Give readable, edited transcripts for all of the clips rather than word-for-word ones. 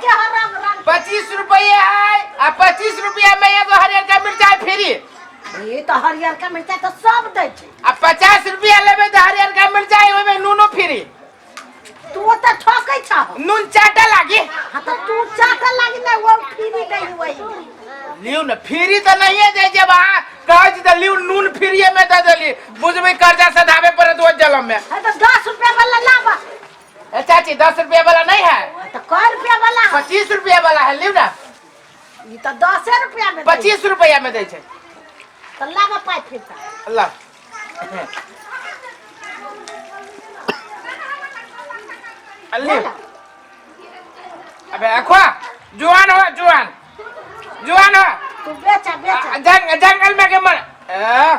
के हर रंग रंग। 25 रुपये है आ 25 रुपया में एगो हरियरका मिरचाई फ्री। ये तो हरियरका मिरचाई तो सब दै छै। आ 50 रुपया लेबै तऽ हरियरका मिरचाई ओहिमे नूनो फ्री। तू ओतऽ ठकै छह। नून चाटे लागी। हाँ तऽ तू चाटे लागी नहि, वो फ्री दै वही। लिउ ने, फ्री तऽ नहिए दै छै। अहाँ कहै छी तऽ लिउ, नून फ्रीए में दे देली। बुझबै कर्जा सधाबे पड़त ओ जलम में। हाँ तऽ 10 रुपया वाला लाबा। ए चाची, 10 रुपया वाला नहीं है। तऽ कै रुपया वाला है? 25 रुपया वाला है, लिउ ना। ई तऽ 10 रुपया में दै। 25 रुपया में दै छै। तऽ लाबा पाइ फिर तऽ। ला लिउ। अबे अखवा जुआन हो, जुआन जुआन हो। तू बेचा बेचा। जंगल में के मर ए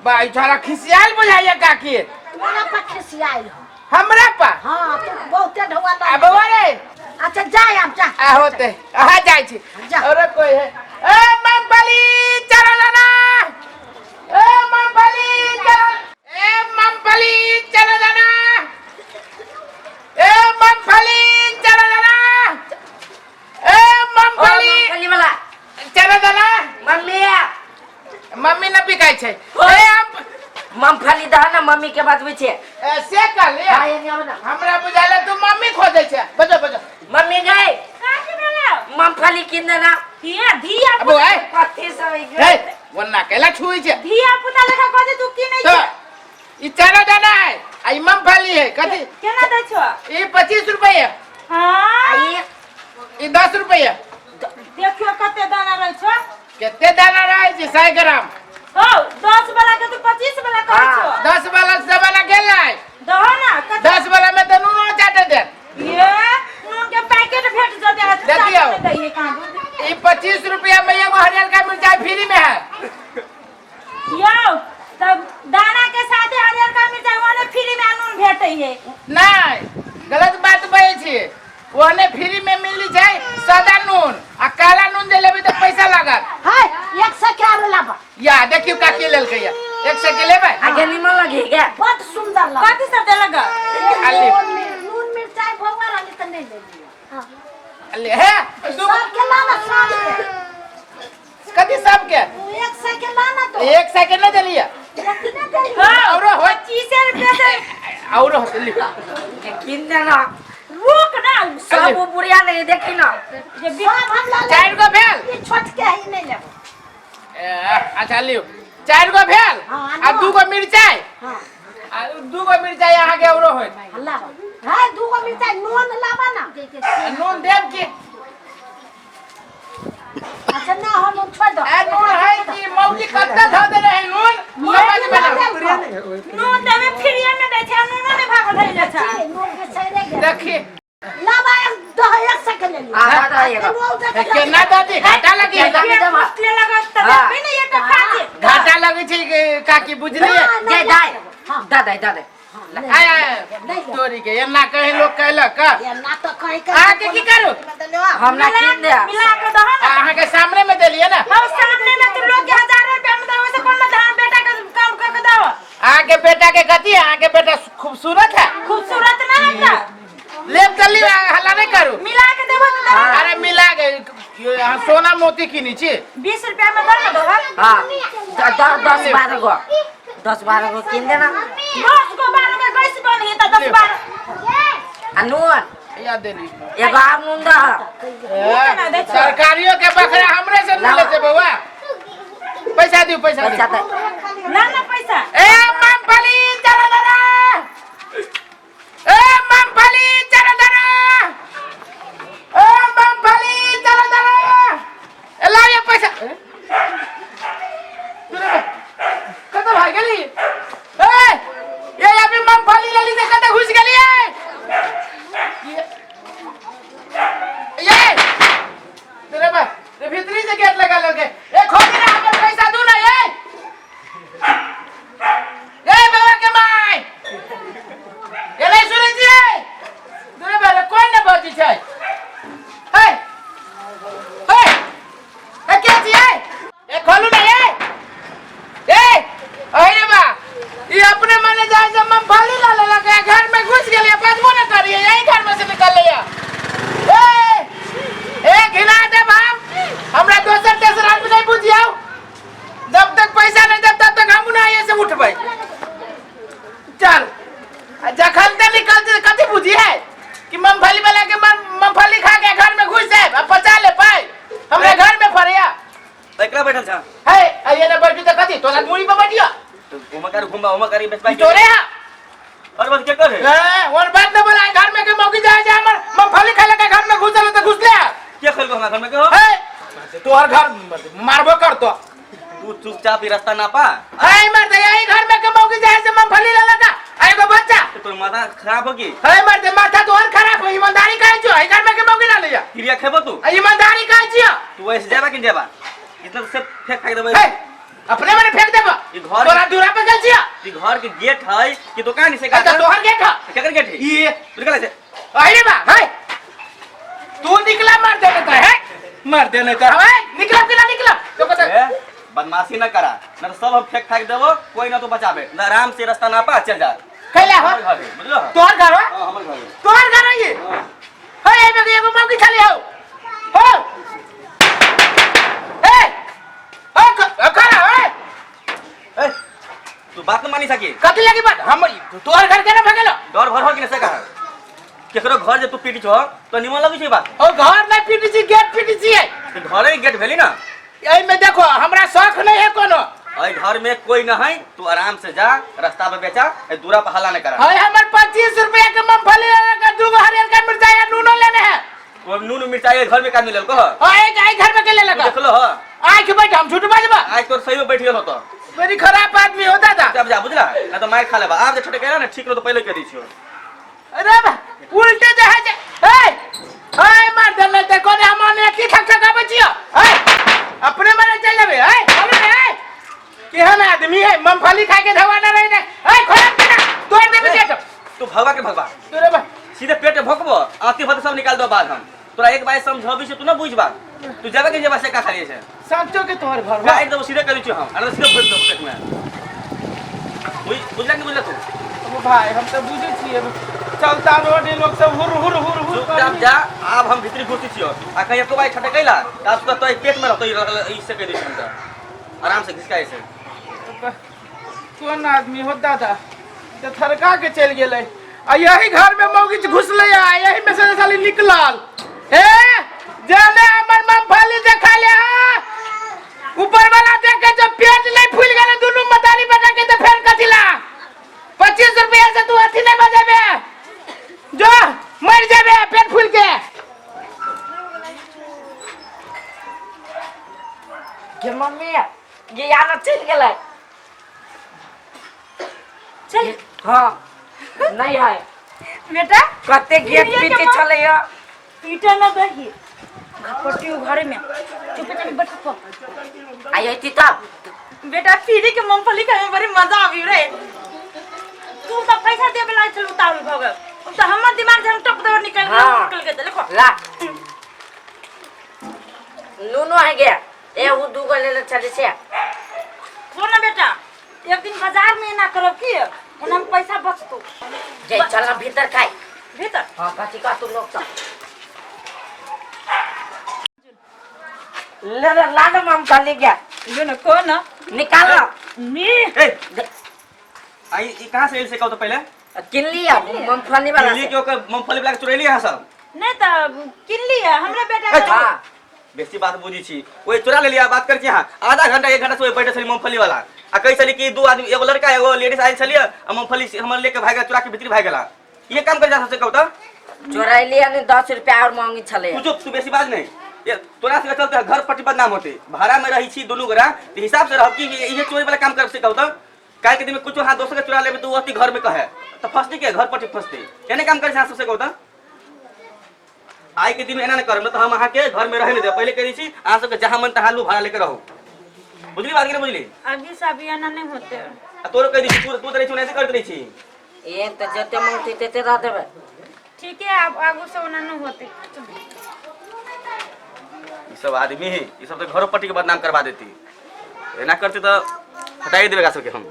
भाई छोरा खिसियाल बुझाइया काकी। तोरा पर खिसियाइल हो। हमरा पर? हाँ, तू बहुते ढौआ आ बौआ रे। अच्छा जाय आब जा। आ होते अहाँ जाइ छी। जा। और कोई है? ए मूंगफली चलो जाना, ए मूंगफली चलो, ए मूंगफली चलो जाना, ए मूंगफली चलो जाना, ए मूंगफली। मूंगफली वाला चलो जाना। मम्मी। मम्मी न बिकाय छै। ए हम मूंगफली दह ना, मम्मी के बतबै छै। ए, से कहलियै। हाँ, एने आबो ना। हमरा बुझायल तू मम्मी खोजै छै। बजो बजो। मम्मी गई। काकी भेलो? मूंगफली किन देना। हिया धिया। अब ओए। कथी सब ए वन्ना केला छुई छै। धिया पुता लेखा कहै तू की नहीं तो छै। ई चना दाना है आ ई मूंगफली है। कथी केना दै छो? ई 25 रुपये। हाँ। ई ई 10 रुपये। देखियो कते दाना रहै छो। कते दाना रहै छै? 100 ग्राम। हो 10 वाला के तू 25 वाला कहै छो। 10 वाला जमाना गेल है। दहो ना कते? 10 वाला में तो नूनो चाटे दे। ये नून के पैकेट भेट जते है। देखियो। दैये कहाँ दूध। ई 25 रुपया में एगो हरियरका मिर्चाई फ्री में है। यौ तब दाना के साथे हरियरका मिर्चाई ओने फ्री में नून भेटै है। नहीं, गलत बात बजै छी। ओहने फ्री में मिली छै सादा नून आ काला नून जे लेबै तऽ पैसा लागत। है 100 के आरो लाबा। या देखियो काकी लेलकै या 100 के लेबै। आगे निमन लगे क्या? बड सुंदर लगे। कथी सब देलक? आली। नून मिर्चाई भगवा रहली तऽ नहीं लेलियै। हाँ। ले हे दू सब के लाना सब के। कथी सबके? तू 100 के लाना तो। 100 के नहीं देलियै। कितना देलियै? हाँ, औरो होय। 25 रुपया से। औरो होतै लिख। किन देना। रुक ना। सब वो बुढ़िया नहीं देखी ना। जे सब हम ला लेब। 4 गो भेल। ई छोट के ही नहीं लेब। ए, अच्छा लियो, 4 गो भेल। हाँ, आ 2 गो मिरचाई। हाँ। आ 2 गो मिरचाई अहाँ के औरो होय। लाबा। है 2 गो मिरचाई नून लाबा ना। नून देब की? अच्छा ना हम नून छोड़ दो। ए नून है कि मौगी कत्ते धऽ देने है नून? समझ में ना। नून देबे फ्रीए में दै छै, नूनो नै भागल धइले छै। नून के सड़े गेल। देखी। लाबा एक दो 100 के ले लियो। हाँ, हाँ, एगो। केना दादी घाटा लगी है? दादी देबा। ले लगत त हाँ। देबे ने एक खाती। घाटा लगे छै के काकी बुझलिए? दे दाई दादा दादा। आय आय तोरी के एना कहे लोग कहलक। एना तो कहे के अहाँ के की करू? हमरा किन दे। मिला के दहो ना। अहाँ के सामने में देलिए ना। हम सामने में तो लोग के हजारों रुपया में दहो, से कौन मत हम बेटा के काम कर के दहो। अहाँ के बेटा के कथी है? अहाँ के बेटा खूबसूरत है। खूबसूरत ना है का? लेब चली हल्ला नहीं करू। मिला के देबो तो दहो। अरे मिला के अहाँ सोना मोती किनी छी। 20 रुपया में दहो ना दहो। हाँ, 10 12 गो, 10 12 गो किन देना। 10 गो 12 गो कैसे बन है त 10 12। आ नून या देली। एगो आर नून दह। सरकारियों के बकरा हमरे से न लेते बउआ। पैसा दियो, पैसा पैसा दियो। दे। ना ना पैसा। ए मूंगफली चलो दादा, ए मूंगफली चलो दादा, ए मूंगफली चलो दादा, ए लाओ ये पैसा। कत भाग गेली? ए ये अभी मूंगफली लेली त कत घुस गेली? ए ये तेरे बा रे भीतरी से गेट लगा लगे। ए खोल ना, हमर पैसा दू ना। ए ए बाबा के माय, ए नहीं सुनै छियै? मूंगफली वाला के मूंगफली खा के घर में घुस जाए अब पचा ले पाई हमरे घर में फरिया एकला बैठल छा है अये ना बैठू त कथी तोरा मुड़ी पर बैठियो तो ओमा कर घुमा ओमा कर बेचबा तोरे हा और बस के कर है ए और बात न बोला घर में के मौकी जाए जा हमर मूंगफली खा ले के घर में घुसल त घुस ले के खेल को हमरा घर में के हो है तोहर घर मारबो कर तो तू चुपचाप ई रास्ता ना पा है मर दे यही घर में के मौकी जाए से मूंगफली ले लगा एगो बच्चा तो तोर माथा खराब होगी है मर दे माथा तोहर खराब हो ईमानदारी काहे छो है घर में के मौकी ना ले जा क्रिया खेबो तू ईमानदारी काहे छियो तू ऐसे जाबा कि जाबा इतना तो सब फेंक फेंक देबै है अपने मने फेंक देबो ई घर तोरा दूरा पे गेल छियो ई घर के गेट है कि दुकान से अच्छा तोहर गेट ह केकर गेट है ई तू निकल ऐसे अरे बा है तू निकला मार देने तो है मार देने तो है निकला निकला निकला तो पता ए, बदमाशी न करा न तो सब हम फेंक फाक देबो कोई ना तो बचाबे न आराम से रास्ता ना पा चल जा कैला हो हमर घर है बुझलो तोहर घर हो हां हमर घर है तोहर घर है ये हाँ। है एमे एगो मौकी खाली हो हो ए ओ करा ए ए, तू बात न मानी सकी कथी लगी बात हम तोहर घर के ना भगेलो डर भर हो कि न सका केकरो घर जे तू पीटी छो तो निमन लगै छै बात ओ घर नहीं पीटी छी गेट पीटी छी तो घरे गेट भेली ना एहिमे देखो हमरा शौक नहीं है कोनो एहि घर में कोई न है तू आराम से जा रास्ता पे बेचा ए दूरा पर हल्ला नहीं करा है हमर 25 रुपया के मूंगफली लेने का दूगो हरियर का मिर्चाई आ नूनो लेने है वो नून मिर्चाई घर में का मिलल कह और एक आई घर में के ले लगा देखलो हो आँख बैठ हम झूठ बाजबा आज तोर सही में बैठ गेल होतो बड़ी खराब आदमी हो दादा चुपचाप जा बुझला ना तो मार खा लेबा आब जे छोटे कहला ना ठीक रहो तो पहले कह दै छियो अरे बा उल्टे जे है जे ए ए मार देले ते कोने हम ने की ठक ठक आबै छियो ए अपने मने चल जाबे ए चलो रे ए केहन आदमी है मूंगफली खा के धवा ना रहे ने ए खोल के ना तोड़ देबे गेट तू भगवा के भगवा तोरे बा सीधे पेट में भोकबो आती भत सब निकाल दो बाद हम तोरा एक बार समझाबी से तू ना बुझबा तू जाबे के जेबा से का खाली छै सांचो के तोहर घर का एकदम सीधे कर दै छियो हम अरे सीधे भोक दो पेट में बुझला कि बुझला तू अब भाई हम तो बुझे छियै चलता रोड ये लोग सब हुर हुर हुर हुर चुपचाप जा आब हम भीतरी घुसै छियो आ कहीं एको बार छटकैला त आब तो तोय पेट में रहतो ई से कह दै छियो हम त आराम से घिसका ऐसे कोन आदमी हो दादा तो थरका के चल गेलै आ यही घर में मौगी घुसलै आ यही में से साली निकलल हे जाने हमर मूंगफली देखा ले ऊपर वाला देख के जब पेट नहीं फूल गेलै दुनू मतारी बेटा के तो फेर कथिला 25 रुपया से तू अथी नहीं बजेबे जो मर जेबे पेट फूल के। गे मम्मी, गे यार चलि गेलै। चल। हाँ, नहीं है। बेटा। कते गेट ये पीटे के छलै या। पीटे न दही घपटी घरे में चुपे चली बैठ को। आई अइती तब। बेटा, पीढ़ी के मूंगफली खाए में बड़ी मजा आबी रे। तू तो पैसा देवे ला चल उतावल भग तो हमर दिमाग जन टप दे निकल गेल। हाँ। निकल के देखो। ला, नूनो है गया ए उ दूगो ले ले चले से। हो ना बेटा, एक दिन बाजार में ना करब की ओना में पैसा बचतो। जे चल ना भीतर खाई। भीतर। हाँ, कथी का तू लोग तो ले ले ला ना मूंगफली गया। यो न को ना। निकाल। मी। ए आई ई कहां से आइल से कहू तो पहले। किन लिया मूंगफली वाला किनली से। के ओकर मूंगफली वाला के चुरैली अहाँ सब? नहीं तो किन लिया हमरे बेटा ए, के। चुप। हाँ। बेसी बात बुझी छी ओइ चुरा लेलियै। बात कर छी अहाँ आधा घंटा एक घंटा से ओइ बैठल छली मूंगफली वाला आ कहै छली कि दू आदमी, एगो लड़का एगो लेडीज आयल छलियै आ मूंगफली हमर लेके भागि चुरा के भीतरी भागि गेला। ये काम कर जा सबसे कहू तऽ। चोरैली यानी 10 रुपया और महंगी छलै। तू चुप, तू बेसी बाज नहीं। ये तोरा से चलते घर पट्टी बदनाम होते। भाड़ा में रही छी दुनू गोरा तो हिसाब से रहब कि इहे चोरी वाला काम कर से कहू तऽ काल के दिन में कुछो हाथ दोसर के चुरा लेबे तो अथी घर में कहे तो फंसती के घर पट्टी फंसती। एने काम करे सबसे कहू तऽ आइ के दिन में एना नहीं करब न तऽ हम अहाँके घर में रहे नहीं देब। पहले कह दै छी अहाँ सबके जहाँ मन तहाँ लू भाड़ा लेके रहू। बुझली बात कि नहीं बुझली? अभी से अभी आना नहीं होते। आ तोरो कह दै छी, तू तू तऽ रहै छी ओनाहिते करैत रहै छी। ए तऽ जते मंगतै तते दऽ देबै। ठीक है, अब आगू से ओना नहीं होते। ई सब आदमी है, ई सब तो घरो पट्टी के बदनाम करवा देती। एना करती तो हटाई देबे सबके हम।